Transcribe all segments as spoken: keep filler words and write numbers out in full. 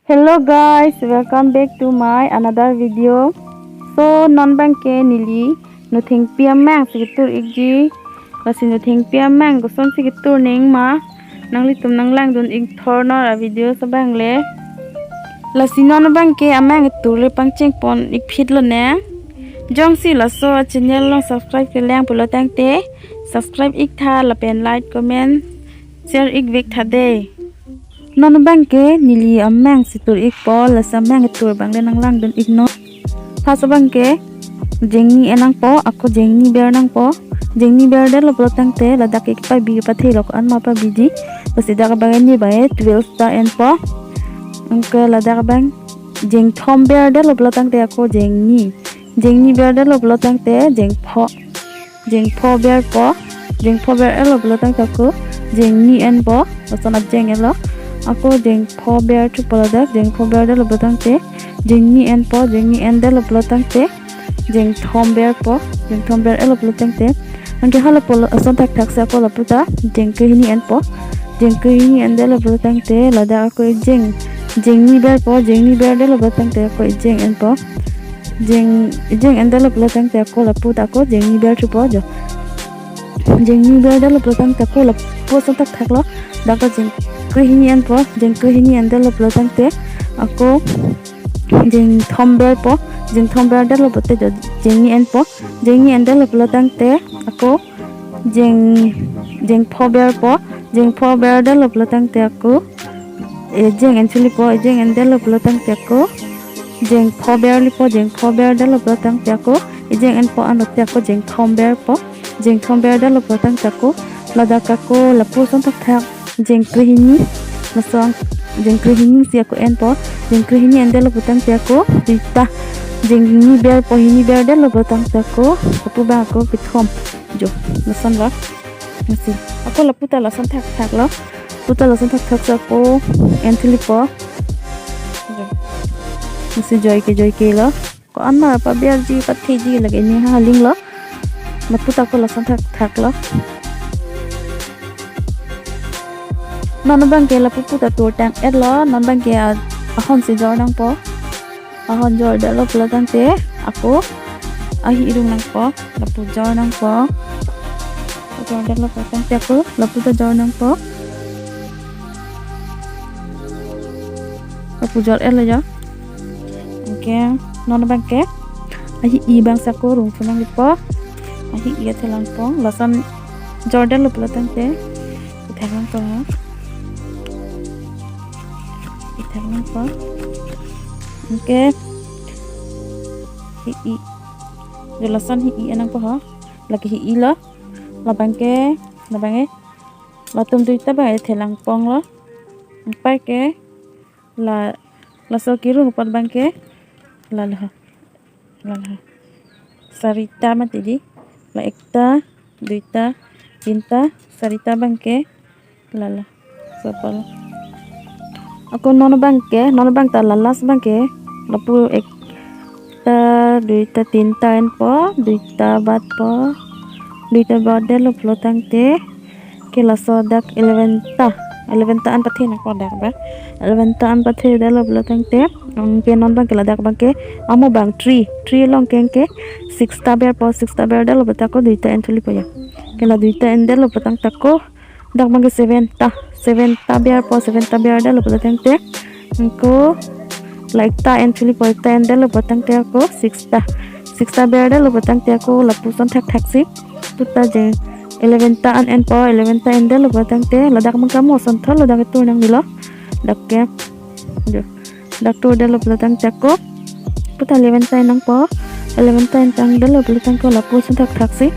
Hello guys, welcome back to my another video. So non abangke neli nothengpi amang si ketur ikji. Lasi nothengpi amang koson si ketur nangma, nanglitum nanglangdun ik thornor a video abang le. Lasi non abangke amang ketur le pangcheng pon ik phit lonang. Jongsi laso a channel along subscribe kelang pulo tangte subscribe ik tha lapen like, comment, share ik vek tha dei. Non abangke neli amang si tur ikpo, lasi amang ketur abang le nanglangdun iknon. First abangke jengni en nangpo, ako jengni ber nangpo. Jengni ber detlo pulo tangte ladak ke pabi pathelo, ko-an ma pabiji. Lasi dak abang ni bai twelve ta enpo. Anke ladak abang jengthom ber detlo pulo tangte ako jengni. Jengni ber detlo pulo tangte jengpho. Jengpho berpo. Jengpho ber etlo pulo tangte ako jengni enpo. Lason ajeng etlo. Ako jengpho ber thupo ladak. Jengpho ber detlo pulo tangte jengni enpo. Jengni en detlo pulo tangte jengthom berpo. Jengthom ber etlo pulo tangte. Anke hala pulo ason thakthak si ako lapu ta jengkehini enpo. Jengkehini en detlo pulo tangte ladak ako ejeng. Jengni berpo. Jengni ber detlo pulo tangte ako ejeng enpo. Jeng, ejeng en detlo pulo tangte ako lapu ta ako jengni ber thupo jo. Jengni ber detlo pulo tangte ako lapu ason thakthak lo. Dak ako jengkehini enpo, jengkehini en detlo pulo tangte ako jengthom berpo, jengthom ber detlo pulote jo, jengni enpo, jengni en detlo pulo tangte ako jeng, jengpho berpo, jengpho ber detlo pulo tangte ako ejeng en thulipo, ejeng en detlo pulo tangte ako jengpho ber lipo, jengpho ber detlo pulo tangte ako ejeng enpo, anlote ako jengthom berpo, jengthom ber detlo pulo tangte ako ladak ako lapu ason thakthak jengkehini, lason jengkehini si ako enpo, jengkehini en detlo pulo tangte ako duita, jengni berpo, hini ber detlo pulo tangte ako lapu abang ako kethom jo, lason lo. Lasi ako lapu ta lason thakthak lo. Lapu ta lason thakthak si ako en thulipo. Lasi joike joike lo. Ko-an ma paberji patheji lake ne ha haling lo. Lapu ta ako lason thakthak lo. Non abangke lapu pu ta tur tang etlo. Non abangke a-, ahon si jor nangpo. Ahon jor detlo pulo tangte ako ahi irung nangpo, lapu jor nangpo. Jor detlo pulo tangte ako lapu ta jor nangpo. Lapu jor etlo jo. Anke non abangke ahi i abang si ako rung thu nanglipo. Ahi i athelang pon, lason jor detlo pulo tangte ithak nangpo. Ithak nangpo. Anke hi i. Jo lason hi i nangpo ho. Lake hi i lo. Labangke, labangke. Latum duita abang ithelang pon lo. Anparke la, laso kirung apot abangke la lo. La lo. Sarita mati di. La ekta, duita, tinta, sarita abangke la lo. Sapal. Ako non abangke, non abang ta la last abangke lapu ekta, duita, tinta enpo, duita batpo, duita bat detlo pulo tangte ke laso dak eleven ta, eleven ta an pathe nangpo dak abang. Eleven ta an pathe detlo pulo tangte, anke non abangke ladak abangke amo abang three, three along ke anke six ta berpo, six ta ber detlo pulo tangte ako duita en thulipo ya. Ke la duita en detlo pulo tangte ako dak abangke seven ta, seven ta berpo, seven ta ber detlo pulo tangte ako la ekta en thulipo, ekta en detlo pulo tangte ako six ta, six ta ber detlo pulo tangte ako lapuson thakthak si. Lapu ta jeng eleven ta an enpo, eleven ta en detlo pulo tangte ladak abangke amo ason thotlo, dak ketur nangnelo. Dak ke jo. Dak tur detlo pulo tangte ako lapu ta eleven ta en nangpo. Eleven ta en tang detlo pulo tangte ako lapuson thakthak si.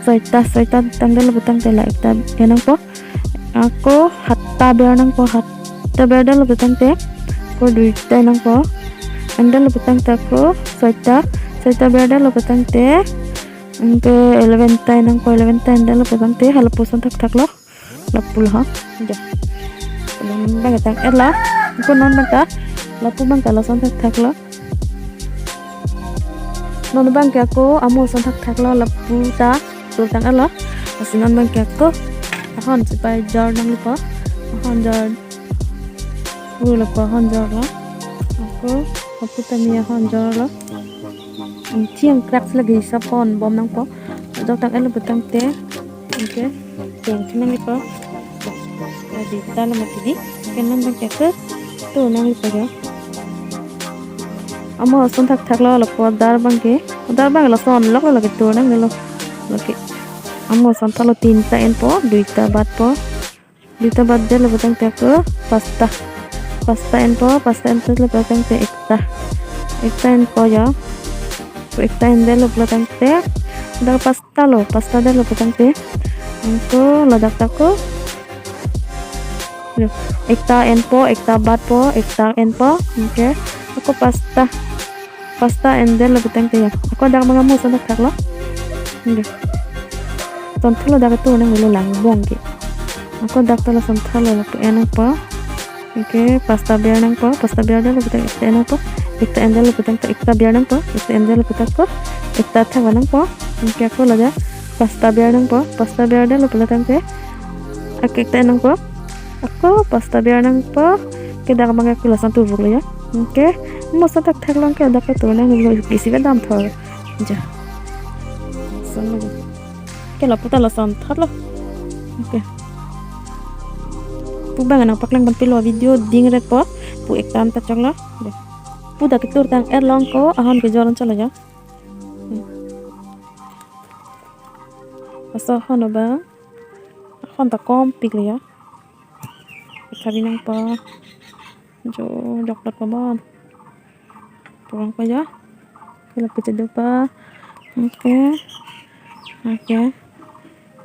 Soi ta, soi ta tang detlo pulo tangte la ekta en nangpo. Ako hat ta ber nangpo, hat ta ber detlo pulo tangte ako duita en nangpo. En detlo pulo tangte ako soi ta, soi ta ber detlo pulo tangte anke eleven ta en nangpo, eleven ta en detlo pulo tangte halapuson thakthak lo. Lapu lo ha. Jo. Non abangke tang etlo. Ako non abangke lapu abangke lason thakthak lo. Non abangke ako amo ason thakthak lo, lapu ta tur tang etlo. Lasi non abangke ako ahon si pai jor nanglipo. Ahon jor. Pu lapu ahon jor lo. Ko, apu ta mi ahon jorlo. Thiang krak lagi sapon bom nangpo. Jok tang elo petang te. Oke. Teng thinang ipo. Adi talo mati di. Kenan bang ke ke. Tu nang ipo jo. Amo ason thakthak lo lapu adar bang ke. Adar bang lason lok lo lagi tu nang lo. Lagi. Amo ason thalo tinta enpo, duita batpo. Duita batdetlo petang te ako pasta. Pasta enpo, pasta endetlo petang te ekta. Ekta enpo ya. Ekta endetlo petang te. Dak pasta lo, pasta detlo petang te. Anke ladak ta ako. Yo, ekta enpo, ekta batpo, ekta enpo. Oke. Ako pasta. Pasta endetlo petang te ya. Ako dak bang amo ason thakthak lo. Oke. Ason thalo dak tu nang lo lang bong ke. Ako dak ta lason thalo lapu en nangpo. Oke, pasta ber nangpo, pasta berdetlo petang ekta en nangpo. Ekta endetlo petang te ekta ber nangpo, ekta endetlo petang ko. Ekta thak nangpo. Oke, ako ladak pasta ber nangpo, pasta berdetlo petang te. Ak ekta en nangpo. Ako pasta ber nangpo. Ke dak bang ke lason tuvuk lo ya. Oke. Amo ason thakthak lo ke dak tu nang lo isi kedam thor. Ja. Ason lo. Ke lapu ta lason thot lo. Oke. Pu bang nangpaklang ban pilo video dingretpo. Pu ekta an ta chok lo. Pu dak ketur tang erlong ko ahon kejor an cholo ya. Aso ahon abang. Ahon ta kompik lo ya. Kabi nangpo. Jo, jok dot pa bon. Pulang pa ya. Lapu chedo pa. Oke. Oke.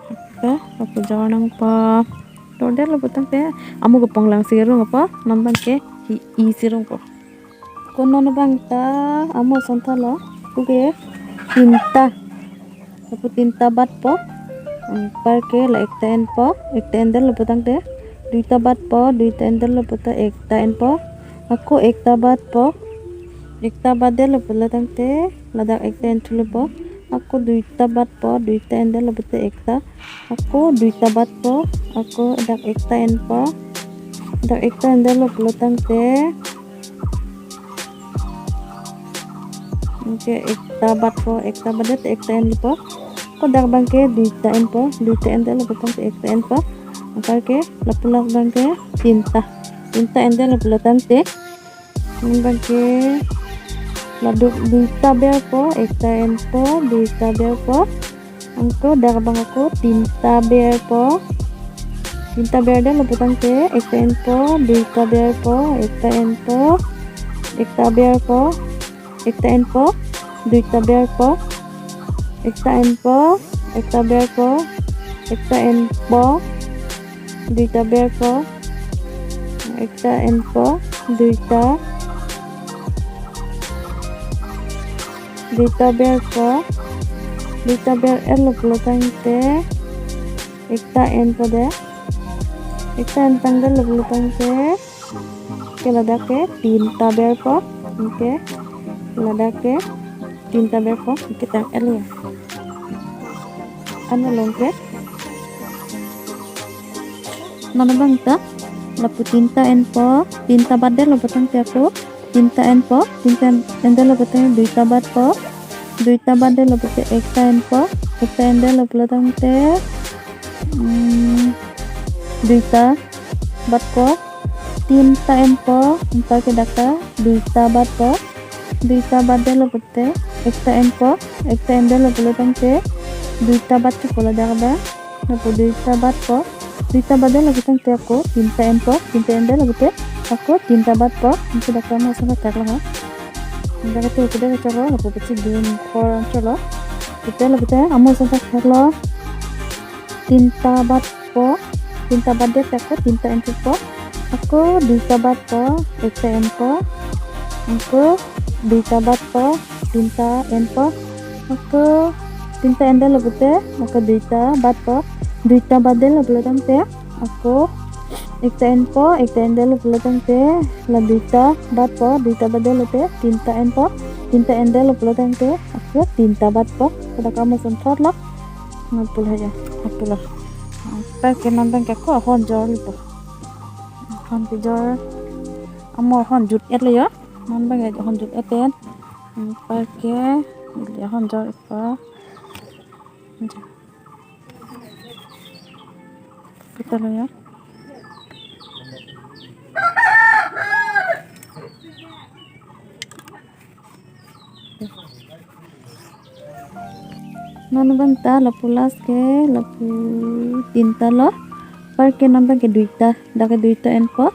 Oke, lapu jor nangpo. Dordetlo petang te. Amo kepong lang sirung apa? Non bang ke i, i sirung po. Ko non bang ta amo ason thalo. Oke. Tinta. Lapu tinta batpo. Anparke la ekta enpo. Ekta endetlo petang te. Duita batpo. Duita endetlo petang ekta enpo. Ako ekta batpo. Ekta batdetlo petang te. Ladak ekta enthulo po. Ako duita batpo. Duita endetlo petang ekta. Ako duita batpo. Ako dak ekta enpo. Dak ekta endetlo petang te. Anke ekta batpo, ekta batdet ekta enpo. Ko dak bang ke duita enpo, duita endetlo petang te ekta enpo. Anparke lapu lak bang ke tinta. Tinta endetlo petang te. Non bang ke ladak duita berpo, ekta enpo, duita berpo. Anke dak bang ako tinta berpo. Tinta berdetlo petang te, ekta enpo, duita berpo, ekta enpo, ekta berpo, ekta enpo, duita berpo, ekta enpo, ekta berpo, ekta enpo, duita berpo, ekta enpo, duita, duita berpo, duita ber-etlo petang te, ekta enpo de, ekta en tangdetlo petang te, ke ladak ke tinta berpo, anke ladak ke tinta berpo, anke tang-etlo. Ano along ke. Non bang ta, lapu tinta enpo, tinta batdetlo petang te ako, tinta enpo, tinta en-, endetlo petang duita batpo, duita batdetlo petang ekta enpo, ekta endetlo petang te, hmm, duita batpo, tinta enpo, anparke dak ta duita batpo, duita batdetlo petang ekta enpo, ekta endetlo petang te, duita batpo ladak bang. Lapu duita batpo, duita batdetlo petang te ako tinta enpo, tinta endetlo petang ako tinta batpo. Anke dak ta amo ason thakthak lo ha. Anke tu ke dak cholo, lapu pachidun khor cholo. Petang lo petang amo ason thakthak lo. Tinta batpo, tinta batdet ako tinta enpo. Ako duita batpo, ekta enpo. Ako duita batpo, tinta enpo. Ako tinta endetlo petang, ako duita batpo. Duita batdetlo petang te. Ako ekta enpo, ekta endetlo petang te. La duita batpo, duita batdetlo te, tinta enpo. Tinta endetlo petang te. Ako tinta batpo. Dak amo ason thot lo. Nangpul haja, nangpul lo. Anparke non bang ke ako ahon jorlo po. Ahon kejor. Amo ahon jut-etlo ya. Non bang ya honjor et pen. Anparke, ili honjor ikpo. Kita lo ya. Non bang ta lapu last ke lapu tinta lo. Anparke non bang ke duita, dak ke duita enpo.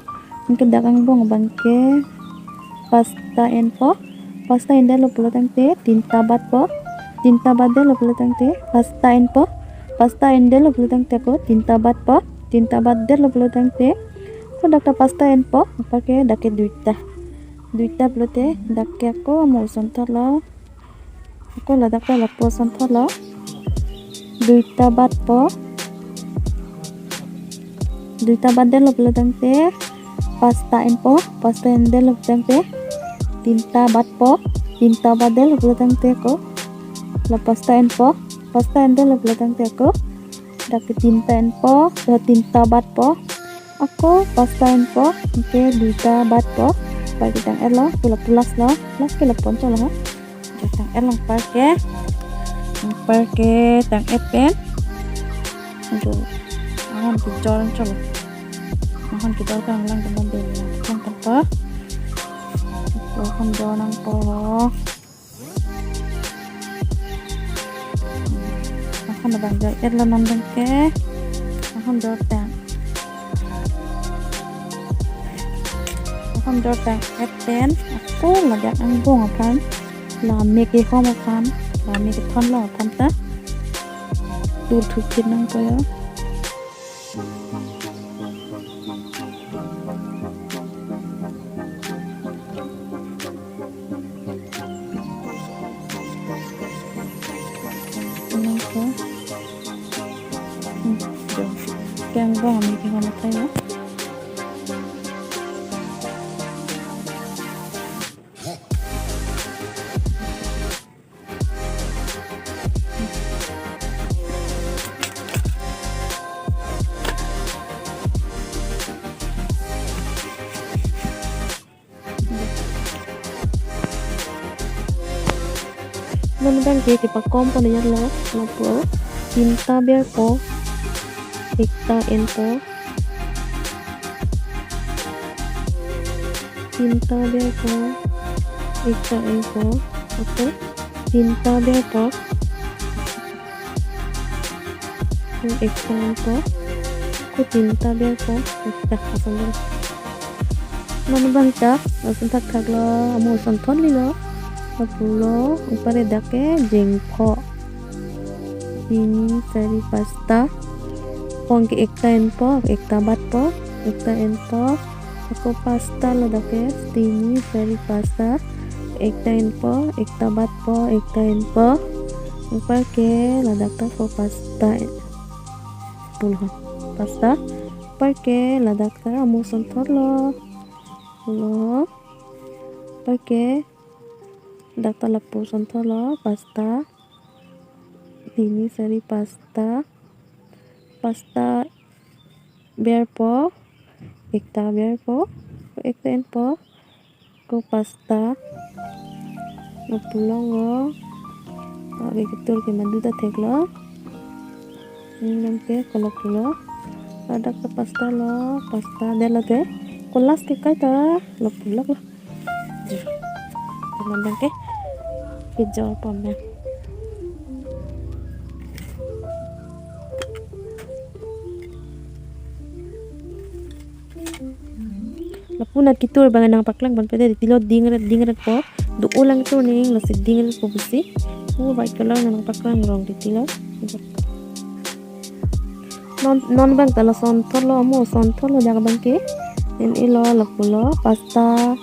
Anke dak angbong bang ke pasta enpo. Pasta endetlo pulo tangte tinta batpo. Tinta batdetlo pulo tangte pasta enpo. Pasta endetlo pulo tangte ako tinta batpo. Tinta batdetlo pulo tangte ako dak ta pasta enpo. Anparke dak ke duita. Duita pulote dak ke ako amo asonthotlo. Ako ladak ta lapu asonthotlo. Duita batpo. Duita batdetlo pulo tangte pasta enpo. Pasta endetlo pulo tangte tinta batpo. Tinta batdetlo pulo tangte ako la pasta enpo. Pasta endetlo pulo tangte ako dak ke tinta enpo, eh, tinta batpo. Ako pasta enpo, anke duita batpo. Anparke tang-etlo, ke lapu last lo, last ke lapu anchotlo ha. Tang-etlo anparke, anparke tang-et pen. Anchot, ahon kejor anchotlo. Ahon kejor kanglang ke non dei, kang tangpo. Ako ahon jor nangpo. Ahon abang jor-etlo non bang ke. Ahon jor tang. Ahon jor tang-et pen. Ako ladak angbong aphan, la me kehom aphan, la me kethonlo aphan ta tur thuphit nangpo ya. Nangpo. Hmm, jo. Kang bang kami kehom athai ya. Non bang ke kepakom pon ya lo, lapu tinta berpo, ekta enpo. Tinta berpo, ekta enpo. Ako tinta berpo, ekta enpo. Ako tinta berpo, ekta asonthot. Non bang ta, lason thakthak lo, amo asonthot lilo. Lapulo, anparke dak ke jengpho. Tini, sari, pasta. Ako ke ekta enpo, ekta batpo, ekta enpo. Ako pasta lo dak ke, tini, sari, pasta. Ekta enpo, ekta batpo, ekta enpo. Anparke ladak ta ako pasta. Pulo. Pasta. Anparke ladak ta amo asonthot lo. Lo. Anparke dak ta lapu asonthot lo, pasta. Tini, sari, pasta. Pasta berpo, ekta berpo, ekta enpo. Ako pasta. Lapulo ngo. Ave ketur ke madu ta theklo. Ini nang ke ako lapulo. Ladak ta pasta lo, pasta detlo te. Ako last ke kaita lapulo lo. Teman bang ke kejor pon ya. Lapu nat ketur bang nangpaklang pon pe de, tilo dingret dingret po. Do-o lang tur ning lasi dingret po pusi. Oh, white color nangpaklang rong titilo. Non, non bang ta lason thotlo, amo son thotlo dak bang ke. Nen ilo lapulo, pasta,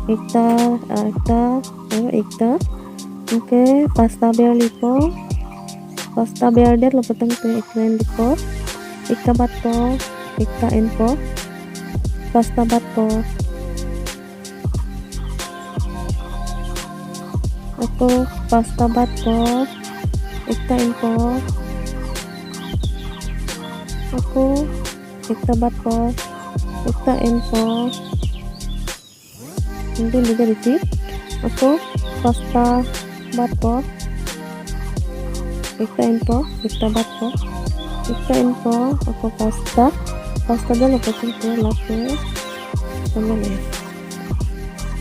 ekta, ah, ekta, oh, ekta. Anke pasta berlipo. Pasta berdetlo pulo tangte ekta enlipo. Ekta batpo, ekta enpo. Pasta batpo. Ako pasta batpo, ekta enpo. Ako ekta batpo, ekta enpo. Ingdun dega riti. Ako pasta batpo. Ekta enpo, ekta batpo. Ekta enpo, ako pasta. Pasta detlo pulote lake. Kemang e.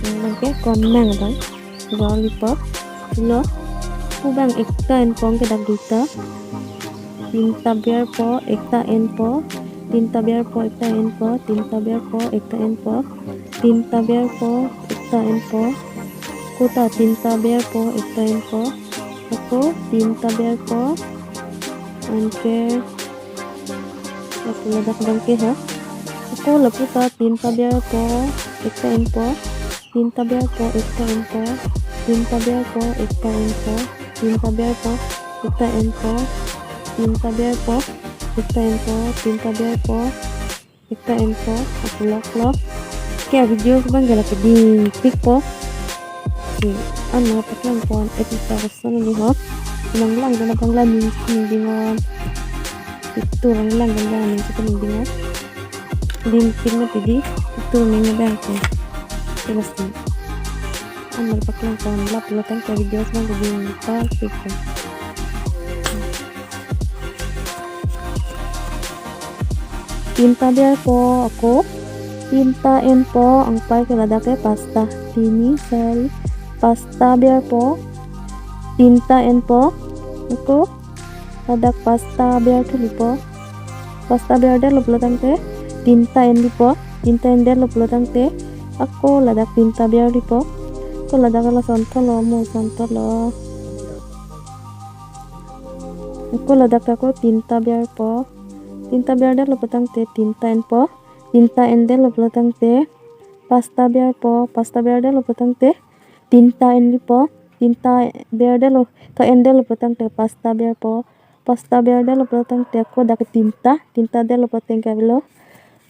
Kemang ke kemang abang. Jor lipo. Lo. Lapu abang ekta enpo ke dak duita. Tinta berpo, ekta enpo. Tinta berpo, ekta enpo. Tinta berpo, ekta enpo. Tinta berpo, ekta enpo. Ako ta tinta berpo, ekta enpo. Ako tinta berpo. Anke lapu ladak abang ke ha. Ako lapu ta tinta berpo, ekta enpo. Tinta berpo, ekta enpo. Tinta berpo, ekta enpo. Tinta berpo, ekta enpo. Tinta berpo, ekta enpo. Tinta berpo, ekta enpo. Ako lok lok. Ke video abang ke lake dingpikpo. Ke ano paklangpon episode song ni ho. Nang lang dan abang la ning ning dingon. Itu lang lang dan lang ning ning dingon. Dingpik na pidi. Itu ning abang ke. Terus ni. Ano paklangpon lap lo tangte video abang ke dingpikpo. Tinta berpo ako. Tinta enpo, angpai ke ladak ke pasta. Tini, sari. Pasta berpo. Tinta enpo. Ako ladak pasta berthulipo. Pasta berdetlo pulo tangte tinta enlipo. Tinta endetlo pulo tangte ako ladak tinta berlipo. Ako ladak lason thotlo, mo son thotlo. Ako ladak ako tinta berpo. Tinta berdetlo pulo tangte tinta enpo. Tinta endetlo pulo tangte pasta berpo. Pasta berdetlo pulo tangte tinta enlipo. Tinta berdetlo, ka-endetlo pulo tangte pasta berpo. Pasta berdetlo pulo tangte ako dak tinta. Tinta detlo pulo tangte avelo.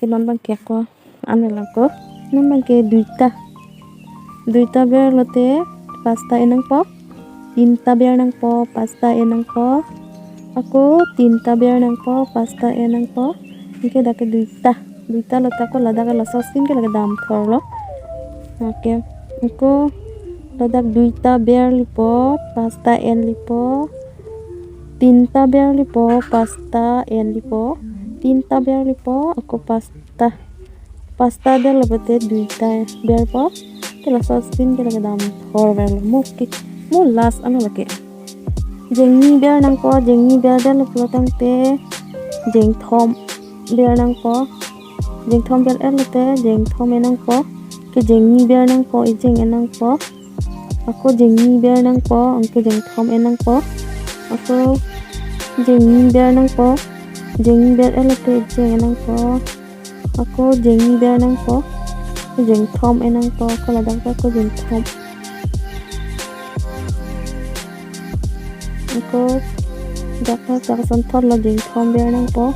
Ke non abang ke ako. Ano lang ako. Non abang ke duita. Duita berlote pasta en nangpo. Tinta ber nangpo, pasta en nangpo. Ako tinta ber nangpo, pasta en nangpo. Anke dak ke duita. Duita lote ako ladak ke laso asin ke lake damthorlo. Oke. Ako ladak duita berlipo, pasta enlipo. Tinta berlipo, pasta enlipo. Tinta berlipo, ako pasta. Pasta detlo pulote duita berpo. Ke laso asin ke lake damthor verlo. Mo ke. Mo last ano lake. Jengni ber nangpo, jengni berdetlo pulo tangte jengthom ber nangpo. Jengthom berdetlote jengthom en nangpo. Ke jengni ber nangpo, ejeng en nangpo. Ako jengni ber nangpo, anke jengthom en nangpo. Ako jengni ber nangpo, jengni berdetlote ejeng en nangpo. Ako jengni ber nangpo, jengthom en nangpo, ako ladak ako jengthom. Ako dak dak son thotlo, jengthom ber nangpo,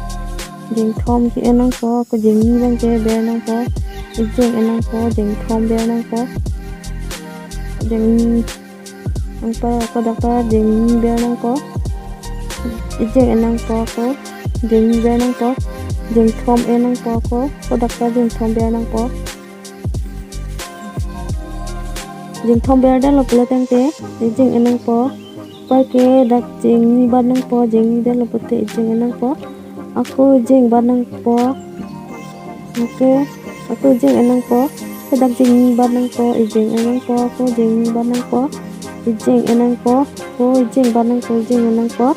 jengthom ke en nangpo, ako jengni abang ke ber nangpo, ejeng en nangpo, jengthom ber nangpo, jengni nangpo, ako dak jengni ber nangpo, ejeng en nangpo, ako jengni ber nangpo, jengthom en nangpo, ako, ako dak jengthom ber nangpo. Jengthom berdetlo pulo tangte ejeng en nangpo. Anpai ke dak jengni bat nangpo, jengni detlo pulote ejeng en nangpo. Ako ejeng bat nangpo. Oke, ako ejeng en nangpo. Ke dak jengni bat nangpo, ejeng en nangpo, ako jengni bat nangpo. Ejeng en nangpo, ako ejeng bat nangpo, ejeng en nangpo.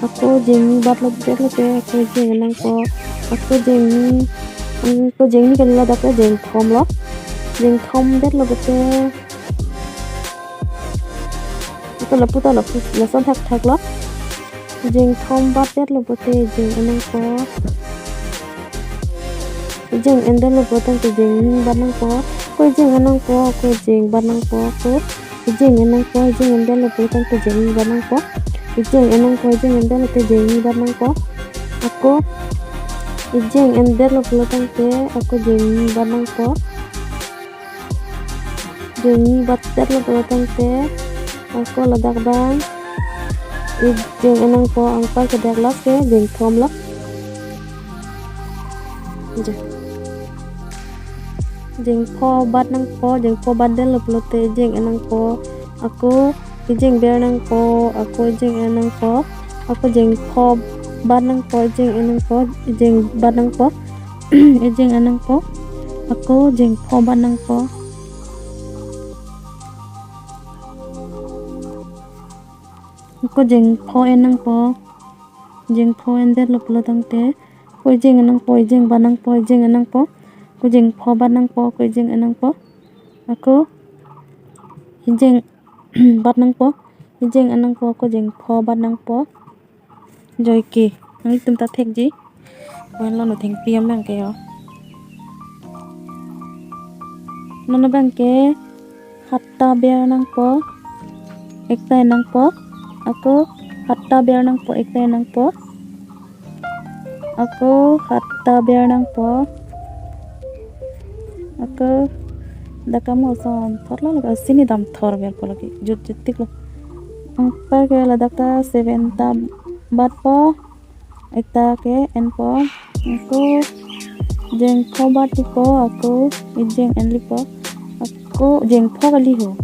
Ako jengni batlo detlote ako ejeng en nangpo. Ako jengni, ako jengni ke ladak ke jengthomlo. Jengthom detlo pulote. Ako lapu ta lapu, lason thakthaklo. Jengthom bat detlo pulote ejeng en nangpo. Ejeng endetlo pulo tangte jengni bat nangpo. Ako ejeng en nangpo, ako ejeng bat nangpo, ako ejeng en nangpo, ejeng endetlo pulo tangte jengni bat nangpo. Ejeng en nangpo, ejeng endetlote jengni bat nangpo. Ako ejeng endetlo pulo tangte ako jengni bat nangpo. Jengni batdetlo pulo tangte ako ladak abang ejeng en nangpo, anpar ke dak lake jengthomlo. Je. Jengpho bat nangpo, jengpho batdetlo pulote ejeng en nangpo. Ako ejeng ber nangpo, ako ejeng en nangpo. Ako jengpho bat nangpo, ejeng en nangpo, ejeng bat nangpo. Ejeng en nangpo. Ako jengpho bat nangpo. Ako jengpho en nangpo. Jengpho endetlo pulo tangte, ako ejeng en nangpo, ejeng bat nangpo, ejeng en nangpo. Ako jengpho bat nangpo, ako ejeng en nangpo. Ako ejeng bat nangpo, ejeng en nangpo, ako jengpho bat nangpo. Joike, nanglitum ta thekji. Wan lo no thengpi am abangke yo. Non abangke hatta ber nangpo, ekta en nangpo. Ako hatta ber nangpo, ekta en nangpo. Ako hatta ber nangpo. Ako dak amo asonthotlo, lake asini damthor berpo, lake jutjut tiklo. Anparke ladak ta seven ta batpo, ekta ke enpo. Ako jengpho bat lipo, ako ejeng en lipo. Ako jengpho kali ho.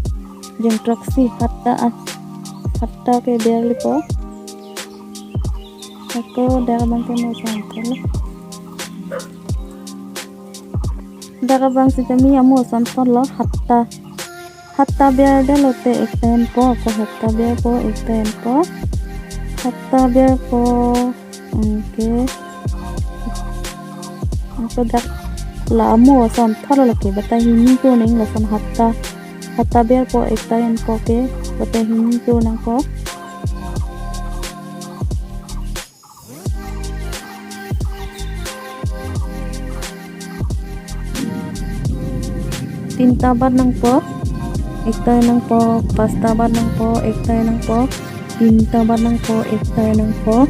Jeng throksi, hatta, ah, hatta ke ber lipo. Ako dak abangke amo asonthotlo. Dak abang sitame amo asonthotlo, hatta. Hatta berdetlo te ekta enpo, ako hatta berpo, ekta enpo. Hatta berpo, anke. Ako dak la amo asonthotlo, lake batai hini ko neng lason hatta. Hatta berpo, ekta enpo ke, batai hini ko nangpo. Tinta bat nangpo, ekta en nangpo. Pasta bat nangpo, ekta en nangpo. Tinta bat nangpo, ekta en nangpo.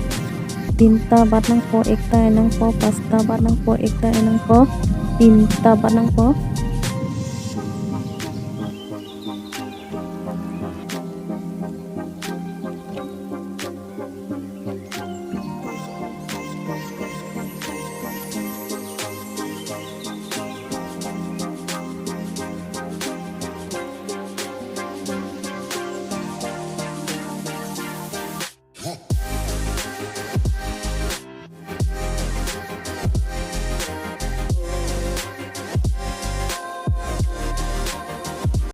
Tinta bat nangpo, ekta en nangpo. Pasta bat nangpo, ekta en nangpo. Tinta bat nangpo.